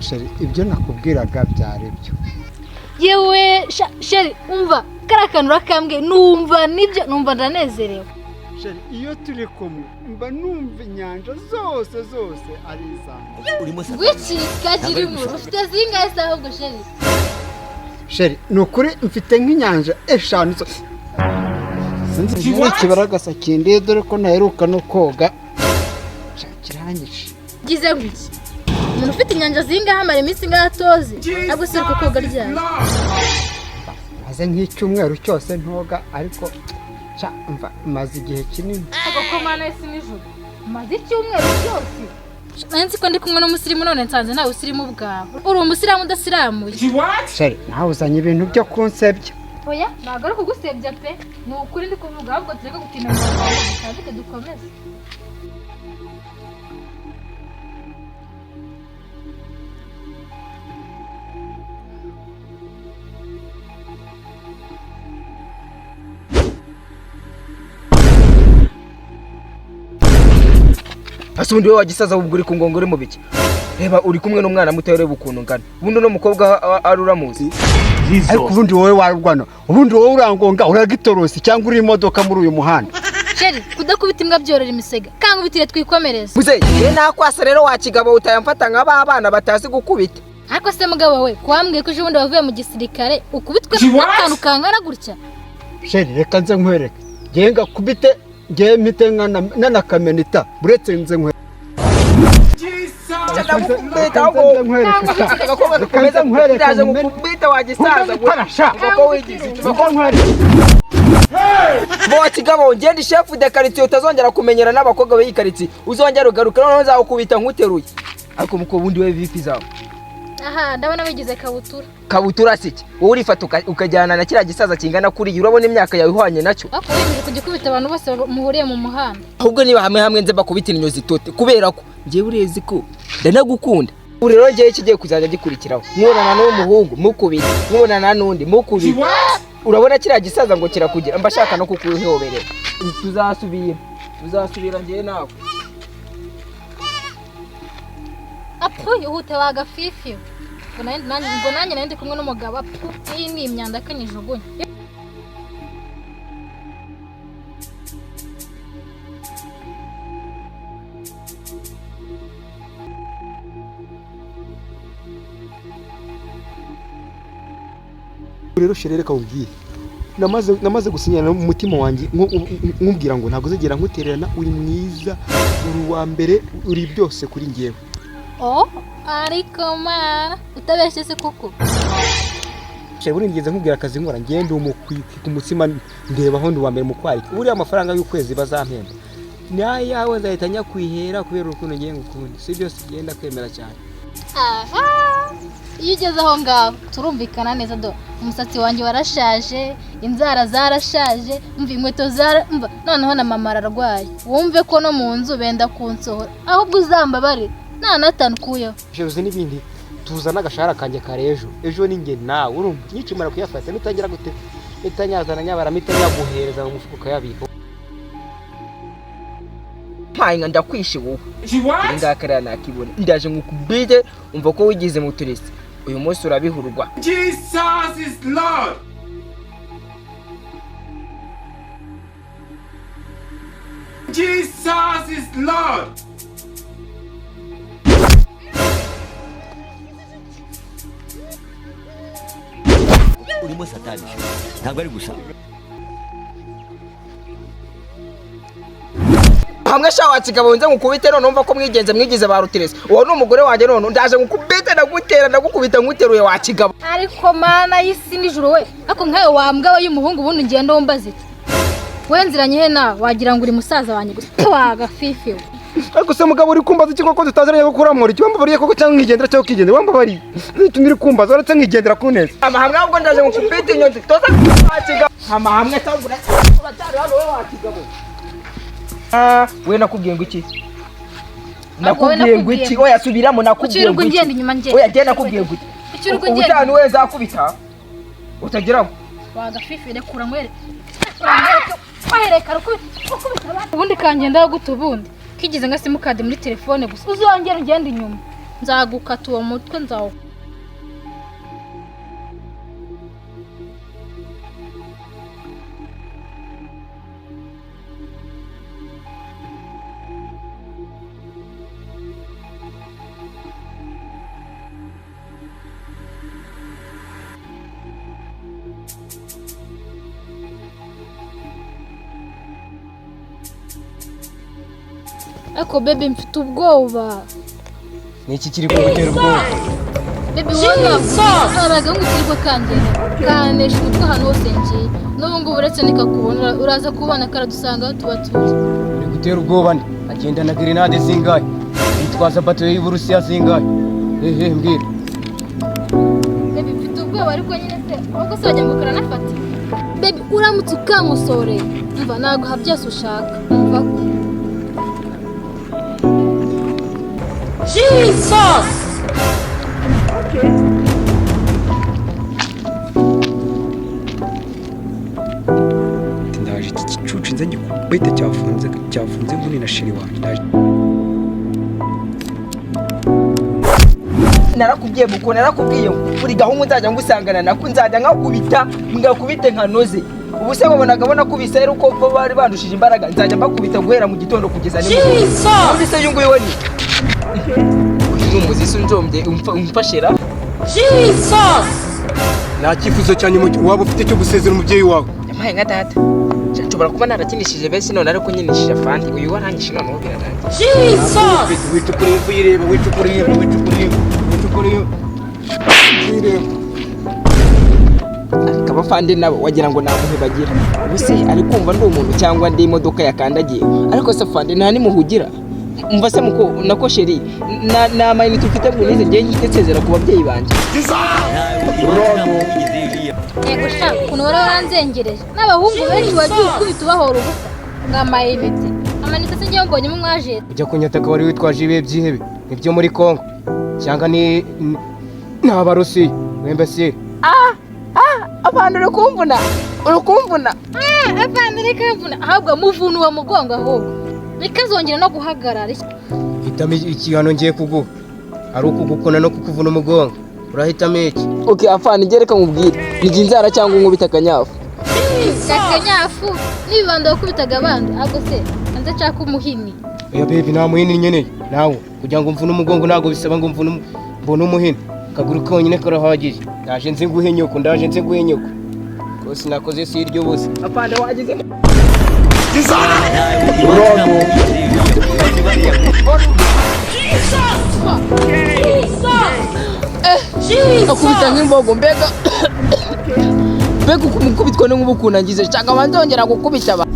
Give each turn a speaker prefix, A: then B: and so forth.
A: Chérie, ibyo nakubwiraga byari byo.
B: Yewe chérie, umva kariya kantu urakambwiye, numva nibyo, numva ndanezerewe.
A: Chérie, iyo turi kumwe mba numva inyanja zose zose ari izanjye.
C: Urimo satani.
B: Gwiki kagira inkuru, ufite zingahe se ahubwo chérie?
A: Chérie, ni ukuri mfite nk'inyanja 5 zose. Sinzi ikibaragasa kindiye, dore ko ntaheruka no koga. Kiranyishe.
B: Gize ngwiki, umuntu ufite inyanja zingahe amara iminsi ingahe atoze? Ntabwo se uri koga ryari?
A: Maze nk'icyumweru cyose ntoga, ariko mva maze igihe kinini.
B: Ko mana y'isi n'ijuru, maze icyumweru cyose. Nari nzi ko ndi kumwe n'umusirimu, none nsanze ntawe usirimu bwawe. Uri umusirimu udasiramuye.
A: Chérie, nawe uzanye ibintu byo kunsebya.
B: Oya, ntabwo ari ukugusebya pe, ni ukuri ndi kuvuga, ahubwo tureke gutinda mu magambo, dutambike dukomeze.
D: Ese ubundi wowe wagisaza ubwo uri ku ngongo uri mu biki? Reba uri kumwe n'umwana muto, reba ukuntu ungana. Ubundi uno mukobwa ari uramuzi.
A: Ariko ubundi wowe warwana, ubundi wowe urangonga uragitorosi cyangwa uri imodoka muri uyu muhanda.
B: Chérie, kudakubita imbwa byorora imisega, kangubitire twikomereze.
D: Muze, ye nakwasa rero wa kigabo utayamfata nka ba bana batazi gukubita.
B: Ariko se mugabo we, kuwambwiye ko ejo bundi wavuye mu gisirikare ukubitwe n'akantu kangana gutya?
A: Chérie, reka nze nkwereke. Ngiye ngakubite, ngiye mpite nanakamenita, buretse nze nkwereke.
D: Ndagukubita ahubwo. Agakobwa gakomeza ndaje ngukubita wa gisaza. Kuko wigize icyo. Bo wa kigabo, ngende chef de quartier, utazongera kumenyera n'abakobwa b'iyi quartier. Uzongera ugaruka noneho nzagukubita nkuteruye. Ariko muko ubundi we vipi zawe?
B: Aha, ndabona wigize kabutura.
D: Kabutura siki? Wowe urifata ukajyana na kiriya gisaza kingana kuriya, urabona imyaka yawe ihwanye nacyo.
B: Ariko wiyemeje kujya ukubita abantu bose muhuriye mu muhanda.
D: Ahubwo niba hamwe hamwe nze bakubita inyo zitote, kubera ko njyewe urezi ko ndanagukunda. Ubu rero njyewe ikigiye kuzajya gikurikiraho, nkubonana n'uwo muhungu mukubita, nkubonana n'undi mukubita. Urabona kiriya gisaza ngo kirakugira, mba shaka no kukuhoberera. Tuzasubira, tuzasubira njyewe nawe.
B: Apu, ihute wagafifi. Ngo nanjye nari ndi kumwe n'umugabo, apu, iyi ni imyanda kanyijugunya.
E: Rero chérie, reka nkubwire, namaze gusinyana mu mutima wanjye nkubwira ngo ntabwo uzigera nkutererana, uri mwiza, uri uwa mbere, uri byose kuri njyewe.
B: Oh, ariko mana, utabeshye se koko?
E: Chérie, buriya nigeze nkubwira akazi nkora, ngende umukwiki ku mutsima ndeba aho ndi uwa mbere mu kwarika. Buriya amafaranga y'ukwezi bazampemba n'ayawe nzahita nyakwihera kubera urukundo ngiye ngukunda. Si byose ngenda kwemera cyane.
B: Aha, iyo ugeze aho ngaho turumvikana neza. Do umusatsi wanjye warashaje, inzara zarashaje, umva inkweto zara, umva noneho na mama ararwaye, wumve ko no mu nzu benda kunsohora, ahubwo uzambabare nta n'atanu ukuyeho.
E: Chérie, uzi n'ibindi, tuzana agashahara kanjye kare ejo, ejo ni njye nawe, urumva nikimara kuyafata mitangira gute, mitanyazana nyabara, mitanyaguhereza mu mufuka ukayabika.
D: Mpaye nka ndakwishe wowe. Iri ngaka rero nakibona, ndaje ngukubite, umva ko wigize mu turisi. Uyu munsi urabihurwa.
F: Jesus is Lord. Jesus is Lord.
C: Urimo satani. Ntabwo ari gusa.
D: Hamwe sha wa kigabo nze ngukubite none umva ko mwigenze mwigize ba rutiresi. Uwo ni umugore wanjye, none ndaje ngukubite, ndagutera, ndagukubita nkuteruye wa kigabo.
B: Ariko mana y'isi n'ijuru we, ariko nkawe wambwa we y'umuhungu, ubundi ngenda wumbaza iki? We nziranye he nawe? Wagira ngo uri musaza wanjye gusa, wagafifi we.
E: Ariko se mugabo, uri kumbaza iki koko tutaziranye ko kuramura iki? Wambabariye koko cyangwa nkigendera, cyangwa ukigendera? Wambabariye nitumira kumbaza, uretse nkigendera ku neza.
D: Amahamwe ahubwo ndaje ngukubite inyo zitoza wa kigabo. Amahamwe cyangwa uracyari hano wowe wa kigabo. We nakubwiye ngo iki? Nakubwiye ngo iki? Oya subiramo, nakubwiye ngo iki?
B: Ukirirwa ungenda inyuma ngenda.
D: Oya njye nakubwiye ngo iki?
B: Ukirirwa ungenda.
D: Ubutaha niwe nzakubita utageraho.
B: Wagafifi, rekura nkwere. Wahereka ukubita abandi. Ubundi kangenda guta, ubundi kigize nka simukadi muri telefone gusa, uzongera ugenda inyuma. Nzagukata uwo mutwe nzawo. Ariko bebe mfite ubwoba.
E: Niki kiri kugutera ubwoba?
B: Bebe wowe ntabwo agahungu kangera kanesha umutwe ahantu hose ngiye. N'ubu ngubu uretse nikakubona uraza kubona karadusanga aho tuba turi.
E: Uri gutera ubwoba nde? Agenda na grenade zingahe? Yitwaza bato y'Uburusiya zingahe? Ehe mbwira.
B: Bebe mfite ubwoba ariko nyine se ahubwo se wajya ngo karanafata. Bebe uramutse ukankosoreye umva naguha byose ushaka. Umva ko
G: Jesus!
E: Ndaje iki gicucu nze ngikubite cyafunze cyafunze nguni na sheri wanjye ndaje.
D: Narakubwiye muko narakubwiye buri gahungu nzajya ngusangana nako nzajya nkakubita ngakubite nkanoze. Ubu se wabonaga abona kubise rero uko bo bari bandushije imbaraga nzajya mbakubita guhera mu gitondo kugeza nimugoroba. Ubundi se uyu nguyu we ni uyu ni umuzisi unjombye umfashira.
G: Jesus!
E: Nta cyifuzo cya nyuma waba ufite cyo gusezera umubyeyi wawe?
D: Yampaye nka data. Nshobora kuba narakinishije benshi none ariko nkinishije afandi uyu warangije noneho birarangiye.
G: Jesus!
E: Wicukura imvu yireba, wicukura imvu, wicukura imvu, wicukura imvu yireba.
D: Ariko abafande nabo wagira ngo nta mpuhwe bagira. Ubu se ari kumva ndi umuntu cyangwa ndi imodoka yakandagiye? Ariko se afande nta nimuhugira? Umva se muko nako sheri nta mayinite ufite ngo unize ngiye ngite nsezera ku babyeyi banjye.
B: Yego sha ukuntu wari waranzengereje n'abahungu benshi wagiye ukubita ubahora ubusa ngo amayinite amayinite se ngewe mbonyemo umwajenti.
E: Ujya kunyataka wari witwaje ibihe byihebe nibyo muri Kongo cyangwa ni n'Abarusiya wembesire.
D: Abantu uri kumvuna uri kumvuna.
B: Afande reka mvuna ahubwo muvuna uwo mugongo ahubwo bikazongera no guhagarara.
E: Hitamo igihano ngiye kuguha ari ukugukona no kukuvuna umugongo urahitamo iki?
D: Okay afande ngiye reka nkubwire ni inzara cyangwa unkubita akanyafu.
B: Akanyafu n'ibibando wakubitaga abandi ahubwo se hanze nshaka umuhini.
E: Oya baby nta muhini nkeneye nawe kugira ngo mvune umugongo ntabwo bisaba ngo mvune mbone umuhini akaguru konyine karahagije. Ndaje nze nguhe nyoko ndaje nze nguhe nyoko rwose nakoze si iry'ubusa.
D: Afande wagize akubita nk'imbogo mbega mbega ukumukubitwa n'inkuba ukuntu angize cyangwa abanzongera gukubita aba.